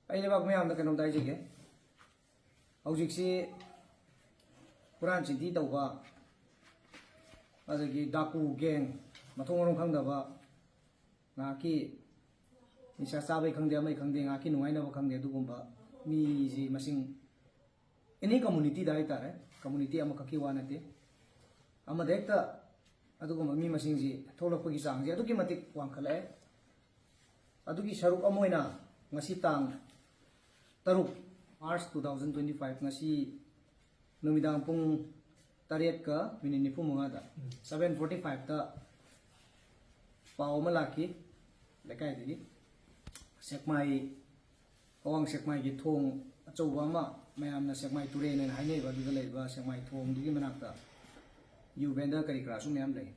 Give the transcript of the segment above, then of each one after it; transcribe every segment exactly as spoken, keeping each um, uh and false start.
ꯑꯩ ꯂꯩꯕꯥꯛ ꯃꯌꯥꯝꯗ ꯀꯩꯅꯣꯝꯇ ꯍꯥꯏꯖꯒꯦ꯫ ꯍꯧꯖꯤꯛꯁꯤ ꯍꯨꯔꯥꯟ ꯆꯤꯟꯊꯤ ꯇꯧꯕ, ꯑꯗꯒꯤ ꯗꯥꯀꯨ ꯒꯦꯡ, ꯃꯊꯣꯡ ꯃꯔꯝ ꯈꯪꯗꯕ, ꯉꯥꯏꯍꯥꯛꯀꯤ ꯅꯤꯁꯥ ꯆꯥꯕꯩ ꯈꯪꯗꯦ, ꯑꯃꯩ ꯈꯪꯗꯦ, ꯉꯥꯏꯍꯥꯛꯀꯤ ꯅꯨꯡꯉꯥꯏꯅꯕ ꯈꯪꯗꯦ, ꯑꯗꯨꯒꯨꯝꯕ ꯃꯤꯁꯤ ꯃꯁꯤꯡ ꯑꯦꯅꯤ ꯀꯝꯃꯨꯅꯤꯇꯤꯗ ꯍꯥꯏꯇꯥꯔꯦ, ꯀꯝꯃꯨꯅꯤꯇꯤ ꯑꯃꯈꯛꯀꯤ ꯋꯥ ꯅꯠꯇꯦ, ꯑꯃꯗ ꯍꯦꯛꯇ ꯑꯗꯨꯒꯨꯝꯕ ꯃꯤ ꯃꯁꯤꯡꯁꯤ ꯊꯣꯛꯂꯛꯄꯒꯤ ꯆꯥꯡꯁꯤ ꯑꯗꯨꯛꯀꯤ ꯃꯇꯤꯛ ꯋꯥꯡꯈꯠꯂꯛꯑꯦ꯫ ꯑꯗꯨꯒꯤ ꯁꯔꯨꯛ ꯑꯃ ꯑꯣꯏꯅ ꯉꯁꯤ ꯇꯥꯡ ꯇꯔꯨꯛ, March two thousand twenty five, ꯉꯁꯤ ꯅꯨꯃꯤꯗꯥꯡ ꯄꯨꯡ ꯇꯔꯦꯠꯀ ꯃꯤꯅꯤꯠ ꯅꯤꯐꯨ ꯃꯉꯥꯗ, seven forty fiveꯇ ꯄꯥꯎ ꯑꯃ ꯂꯥꯛꯈꯤ ꯂꯩꯀꯥꯏꯗꯒꯤ꯫ ꯁꯦꯛꯃꯥꯏ, ꯑꯋꯥꯡ ꯁꯦꯛꯃꯥꯏꯒꯤ ꯊꯣꯡ ꯑꯆꯧꯕ ꯑꯃ, ꯃꯌꯥꯝꯅ ꯁꯦꯛꯃꯥꯏ ꯇꯨꯔꯦꯜ ꯍꯥꯏꯅ ꯍꯥꯏꯅꯩꯕ, ꯑꯗꯨꯗ ꯂꯩꯕ ꯁꯦꯛꯃꯥꯏ ꯊꯣꯡꯗꯨꯒꯤ ꯃꯅꯥꯛꯇ ꯌꯨ ꯚꯦꯟꯗꯔ ꯀꯔꯤ ꯀꯔꯥꯁꯨ ꯃꯌꯥꯝ ꯂꯩ꯫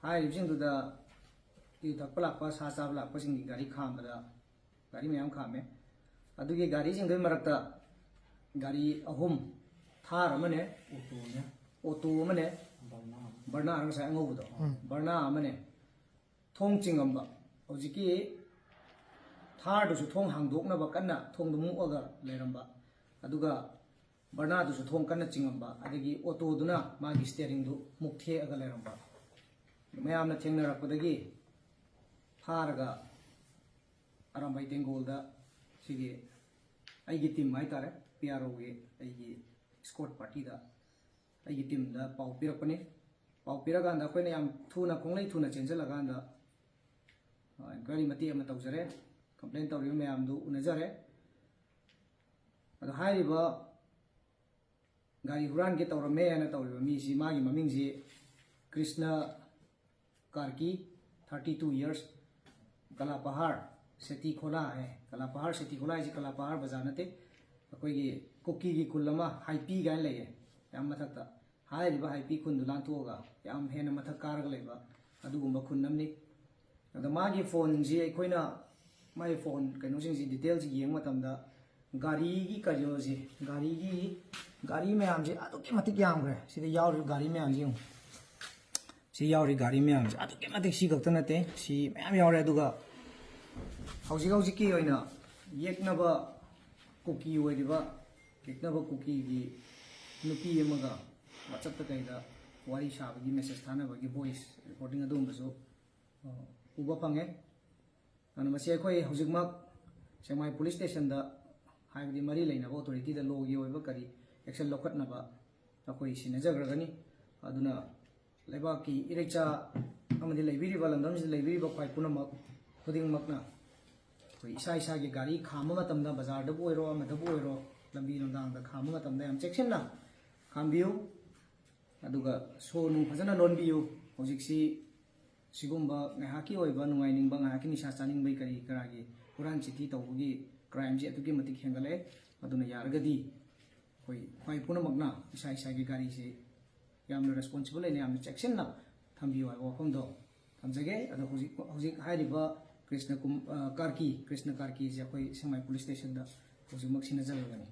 ꯍꯥꯏꯔꯤꯕꯁꯤꯡꯗꯨꯗ ꯌꯨ ꯊꯛꯄ ꯂꯥꯛꯄ, ꯁꯥ ꯆꯥꯕ ꯂꯥꯛꯄꯁꯤꯡꯒꯤ ꯒꯥꯔꯤ ꯈꯥꯝꯕꯗ ꯒꯥꯔꯤ ꯃꯌꯥꯝ ꯈꯥꯝꯃꯦ꯫ ꯑꯗꯨꯒꯤ ꯒꯥꯔꯤꯁꯤꯡꯗꯨꯒꯤ ꯃꯔꯛꯇ ꯒꯥꯔꯤ ꯑꯍꯨꯝ, ꯊꯥꯔ ꯑꯃꯅꯦ, ꯑꯣꯇꯣꯅꯦ, ꯑꯣꯇꯣ ꯑꯃꯅꯦ, ꯕꯔꯅꯥ ꯑꯃ꯫ ꯕꯔꯅꯥ ꯉꯁꯥꯏ ꯑꯉꯧꯕꯗꯣ, ꯎꯝ꯫ ꯕꯔꯅꯥ ꯑꯃꯅꯦ, ꯊꯣꯡ ꯆꯤꯡꯉꯝꯕ꯫ ꯍꯧꯖꯤꯛꯀꯤ ꯊꯥꯔꯗꯨꯁꯨ ꯊꯣꯡ ꯍꯥꯡꯗꯣꯛꯅꯕ ꯀꯟꯅ ꯊꯣꯡꯗꯣ ꯃꯨꯛꯑꯒ ꯂꯩꯔꯝꯕ꯫ ꯑꯗꯨꯒ ꯕꯔꯅꯥꯗꯨꯁꯨ ꯊꯣꯡ ꯀꯟꯅ ꯆꯤꯡꯉꯝꯕ꯫ ꯑꯗꯒꯤ ꯑꯣꯇꯣꯗꯨꯅ ꯃꯥꯒꯤ ꯁ꯭ꯇꯤꯌꯔꯤꯡꯗꯨ ꯃꯨꯛ ꯊꯦꯛꯑꯒ ꯂꯩꯔꯝꯕ꯫ ꯃꯌꯥꯝꯅ ꯊꯦꯡꯅꯔꯛꯄꯗꯒꯤ ꯐꯥꯔꯒ ꯑꯔꯥꯝꯕꯥꯏ ꯇꯦꯡꯒꯣꯜꯗ ꯁꯤꯒꯤ ꯑꯩꯒꯤ ꯇꯤꯝ ꯍꯥꯏꯇꯥꯔꯦ, ꯄꯤ ꯑꯥꯔ ꯑꯣꯒꯤ ꯑꯩꯒꯤ ꯏꯁꯀꯣꯔꯠ ꯄꯥꯔꯇꯤꯗ ꯑꯩꯒꯤ ꯇꯤꯝꯗ ꯄꯥꯎ ꯄꯤꯔꯛꯄꯅꯤ꯫ ꯄꯥꯎ ꯄꯤꯔꯀꯥꯟꯗ ꯑꯩꯈꯣꯏꯅ ꯌꯥꯝ ꯊꯨꯅ, ꯈꯣꯡꯂꯩ ꯊꯨꯅ ꯆꯦꯟꯁꯤꯜꯂꯀꯥꯟꯗ, ꯑ, ꯏꯟꯀ꯭ꯋꯥꯏꯔꯤ ꯃꯇꯦꯛ ꯑꯃ ꯇꯧꯖꯔꯦ꯫ ꯀꯝꯄ꯭ꯂꯦꯟ ꯇꯧꯔꯤꯕ ꯃꯌꯥꯝꯗꯨ ꯎꯅꯖꯔꯦ꯫ ꯑꯗꯣ ꯍꯥꯏꯔꯤꯕ ꯒꯥꯔꯤ ꯍꯨꯔꯥꯟꯒꯦ ꯇꯧꯔꯝꯃꯦ ꯍꯥꯏꯅ ꯇꯧꯔꯤꯕ ꯃꯤꯁꯤ, ꯃꯥꯒꯤ ꯃꯃꯤꯡꯁꯤ ꯀ꯭ꯔꯤꯁꯅ ꯀꯥꯔꯀꯤ, thirty two years, ꯀꯂꯥꯄꯍꯥꯔ ꯁꯦꯇꯤ ꯈꯣꯂꯥ ꯍꯥꯏ꯫ ꯀꯂꯥꯄꯍꯥꯔ ꯁꯦꯇꯤ ꯈꯣꯂꯥ ꯍꯥꯏꯁꯤ ꯀꯂꯥꯄꯍꯥꯔ ꯕꯖꯥꯔ ꯅꯠꯇꯦ, ꯑꯩꯈꯣꯏꯒꯤ ꯀꯨꯀꯤꯒꯤ ꯈꯨꯜ ꯑꯃ ꯍꯥꯏꯄꯤ ꯀꯥꯏꯅ ꯂꯩꯌꯦ, ꯌꯥꯝ ꯃꯊꯛꯇ꯫ ꯍꯥꯏꯔꯤꯕ ꯍꯥꯏꯄꯤ ꯈꯨꯟꯗꯨ ꯂꯥꯟꯊꯣꯛꯑꯒ ꯌꯥꯝ ꯍꯦꯟꯅ ꯃꯊꯛ ꯀꯥꯔꯒ ꯂꯩꯕ ꯑꯗꯨꯒꯨꯝꯕ ꯈꯨꯟ ꯑꯃꯅꯤ꯫ ꯑꯗ ꯃꯥꯒꯤ ꯐꯣꯟꯁꯤ ꯑꯩꯈꯣꯏꯅ, ꯃꯥꯒꯤ ꯐꯣꯟ ꯀꯩꯅꯣꯁꯤꯡꯁꯤ, ꯗꯤꯇꯦꯜꯁꯤ ꯌꯦꯡꯕ ꯃꯇꯝꯗ ꯒꯥꯔꯤꯒꯤ ꯀꯩꯅꯣꯁꯤ, ꯒꯥꯔꯤꯒꯤ, ꯒꯥꯔꯤ ꯃꯌꯥꯝꯁꯤ ꯑꯗꯨꯛꯀꯤ ꯃꯇꯤꯛ ꯌꯥꯝꯈ꯭ꯔꯦ꯫ ꯁꯤꯗ ꯌꯥꯎꯔꯤꯕ ꯒꯥꯔꯤ ꯃꯌꯥꯝꯁꯤ ꯌꯦꯡꯉꯨ꯫ ꯁꯤ ꯌꯥꯎꯔꯤ ꯒꯥꯔꯤ ꯃꯌꯥꯝꯁꯦ ꯑꯗꯨꯛꯀꯤ ꯃꯇꯤꯛ, ꯁꯤ ꯈꯛꯇ ꯅꯠꯇꯦ, ꯁꯤ ꯃꯌꯥꯝ ꯌꯥꯎꯔꯦ꯫ ꯑꯗꯨꯒ ꯍꯧꯖꯤꯛ ꯍꯧꯖꯤꯛꯀꯤ ꯑꯣꯏꯅ ꯌꯦꯛꯅꯕ ꯀꯨꯀꯤ ꯑꯣꯏꯔꯤꯕ, ꯌꯦꯛꯅꯕ ꯀꯨꯀꯤꯒꯤ ꯅꯨꯄꯤ ꯑꯃꯒ WhatsApp-ꯇ ꯀꯩꯗ ꯋꯥꯔꯤ ꯁꯥꯕꯒꯤ, message ꯊꯥꯅꯕꯒꯤ voice recording ꯑꯗꯨꯒꯨꯝꯕꯁꯨ, ꯑ, ꯎꯕ ꯐꯪꯉꯦ꯫ ꯑꯗꯨꯅ ꯃꯁꯤ ꯑꯩꯈꯣꯏ ꯍꯧꯖꯤꯛꯃꯛ ꯁꯦꯛꯃꯥꯏ police station-ꯗ, ꯍꯥꯏꯕꯗꯤ ꯃꯔꯤ ꯂꯩꯅꯕ authority-ꯗ law-ꯒꯤ ꯑꯣꯏꯕ ꯀꯔꯤ action ꯂꯧꯈꯠꯅꯕ ꯑꯩꯈꯣꯏ ꯁꯤꯟꯅꯖꯈ꯭ꯔꯒꯅꯤ꯫ ꯑꯗꯨꯅ ꯂꯩꯕꯥꯛꯀꯤ ꯏꯔꯩꯆꯥ ꯑꯃꯗꯤ ꯂꯩꯕꯤꯔꯤꯕ, ꯂꯝꯗꯝꯁꯤꯗ ꯂꯩꯕꯤꯔꯤꯕ ꯈ꯭ꯋꯥꯏ ꯄꯨꯝꯅꯃꯛ ꯈꯨꯗꯤꯡꯃꯛꯅ ꯑꯩꯈꯣꯏ ꯏꯁꯥ ꯏꯁꯥꯒꯤ ꯒꯥꯔꯤ ꯈꯥꯝꯕ ꯃꯇꯝꯗ, ꯕꯖꯥꯔꯗꯕꯨ ꯑꯣꯏꯔꯣ, ꯑꯃꯗꯕꯨ ꯑꯣꯏꯔꯣ, ꯂꯝꯕꯤ ꯂꯝꯗꯥꯡꯗ ꯈꯥꯝꯕ ꯃꯇꯝꯗ ꯌꯥꯝ ꯆꯦꯛꯁꯤꯟꯅ ꯈꯥꯝꯕꯤꯌꯨ꯫ ꯑꯗꯨꯒ ꯁꯣ ꯅꯨꯡ ꯐꯖꯅ ꯂꯣꯟꯕꯤꯌꯨ꯫ ꯍꯧꯖꯤꯛꯁꯤ ꯁꯤꯒꯨꯝꯕ ꯉꯥꯏꯍꯥꯛꯀꯤ ꯑꯣꯏꯕ ꯅꯨꯡꯉꯥꯏꯅꯤꯡꯕ, ꯉꯥꯏꯍꯥꯛꯀꯤ ꯅꯤꯁꯥ ꯆꯥꯅꯤꯡꯕꯒꯤ ꯀꯔꯤ ꯀꯔꯥꯒꯤ ꯍꯨꯔꯥꯟ ꯆꯤꯊꯤ ꯇꯧꯕꯒꯤ crime-ꯁꯤ ꯑꯗꯨꯛꯀꯤ ꯃꯇꯤꯛ ꯍꯦꯟꯒꯠꯂꯛꯑꯦ꯫ ꯑꯗꯨꯅ ꯌꯥꯔꯒꯗꯤ ꯑꯩꯈꯣꯏ ꯈ꯭ꯋꯥꯏ ꯄꯨꯝꯅꯃꯛꯅ ꯏꯁꯥ ꯏꯁꯥꯒꯤ ꯒꯥꯔꯤꯁꯤ ꯌꯥꯝꯅ responsible ꯑꯣꯏꯅ, ꯌꯥꯝꯅ ꯆꯦꯛꯁꯤꯟꯅ ꯊꯝꯕꯤꯌꯨ ꯍꯥꯏꯕ ꯋꯥꯐꯝꯗꯣ ꯊꯝꯖꯒꯦ꯫ ꯑꯗꯣ ꯍꯧꯖꯤꯛ, ꯍꯧꯖꯤꯛ ꯍꯥꯏꯔꯤꯕ ꯀ꯭ꯔꯤꯁꯅ ꯀꯨꯝ-, ꯑ, ꯀꯥꯔꯀꯤ, ꯀ꯭ꯔꯤꯁꯅ ꯀꯥꯔꯀꯤꯁꯦ ꯑꯩꯈꯣꯏ ꯁꯦꯛꯃꯥꯏ police station-ꯗ ꯍꯧꯖꯤꯛꯃꯛ ꯁꯤꯟꯅꯖꯔꯕꯅꯤ꯫